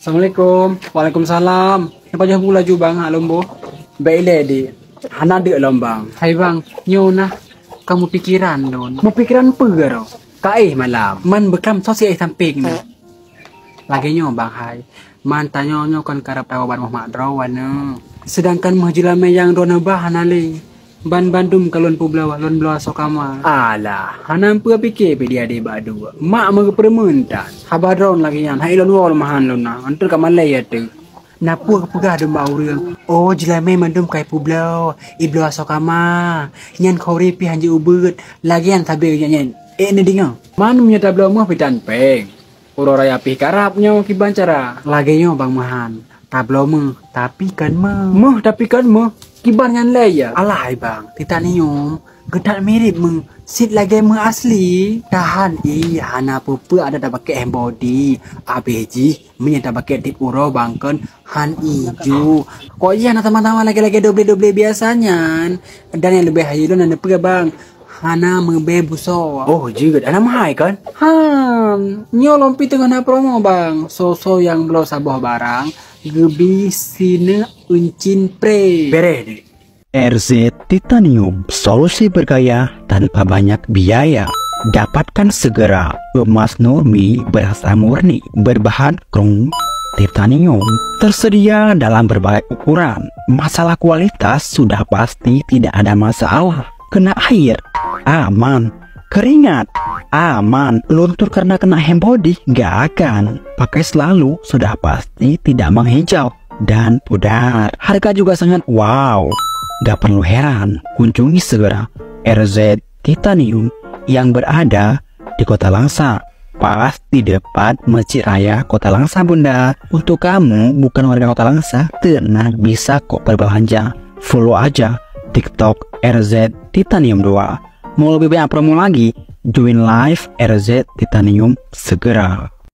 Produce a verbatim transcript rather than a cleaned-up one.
Assalamualaikum. Waalaikumsalam. Napa joh bu laju bang hak lombo? Baik le dik. Hana deuk lom bang. Hai bang, nyoe nah kamu pikiran don. Mau pikiran peue ro? Kaéh malam. Man bekam sosi ai samping ni. Lagée nyoe bang hai. Man tanyoe nyoe kon karab tawa ban moh mak droe wana. Sedangkan moh jeulamé nyang droe neuba hana lé. Ban bandum ka lôn peubloe, lôn bloe asoe kama. Alah, hana peue pike pih dia di bak dua. Mak meugeupeurumeun tan. Haba droen lagée nyan, hai lôn woe leumahan lôn na. Anteuk ka malée ya teuk. Na peue geupeugah dum bak ureuëng. Oh, jeulamé mandum kai peubloe, ibloe asoe kama. Nyan khori pih hanjeuet ubeut. Lagée nyan sabe nyan nyan. Eh, neudeungoe. Man meunyoe tabloe moh pih tan péng. Uroe raya pih karab nyoe kiban cara. Lagée nyoe bang Mahan. Tabloe méuh, tapi kon méuh. Méuh tapi kon méuh. Kiban nyan lé ya. Alah hai bang, titanium geutat mirip méuh. Sit lagée méuh asli. Tahan ih, hana peue-peue ada tabakek hand body. Abéh jih meunyoe tabakek tiep uroe bang kon han ijo. Kok iya na sama-sama lagée-lagée doble-doble biasa nyan. Dan nyang leubeh hayeu lôn na neupeue bang. Hana meubée busoe. Oh, jeuet. Hana meuhai kan? Han, nyoe lom pih teungoh na promo bang. Soe-soe nyang bloe saboh barang geubi sineuk euncin pre. Bereh deh. R Z Titanium, solusi bergaya tanpa banyak biaya. Dapatkan segera emas Nurmi berasa murni, berbahan krom titanium. Tersedia dalam berbagai ukuran. Masalah kualitas sudah pasti tidak ada masalah. Kena air, aman. Keringat, aman. Luntur karena kena hand body, gak akan. Pakai selalu, sudah pasti tidak menghijau dan pudar. Harga juga sangat wow. Gak perlu heran, kunjungi segera R Z Titanium yang berada di Kota Langsa, pas di depan Masjid Raya Kota Langsa, Bunda. Untuk kamu bukan warga Kota Langsa, tenang, bisa kok berbelanja. Follow aja TikTok R Z Titanium dua. Mau lebih banyak promo lagi? Join live R Z Titanium segera.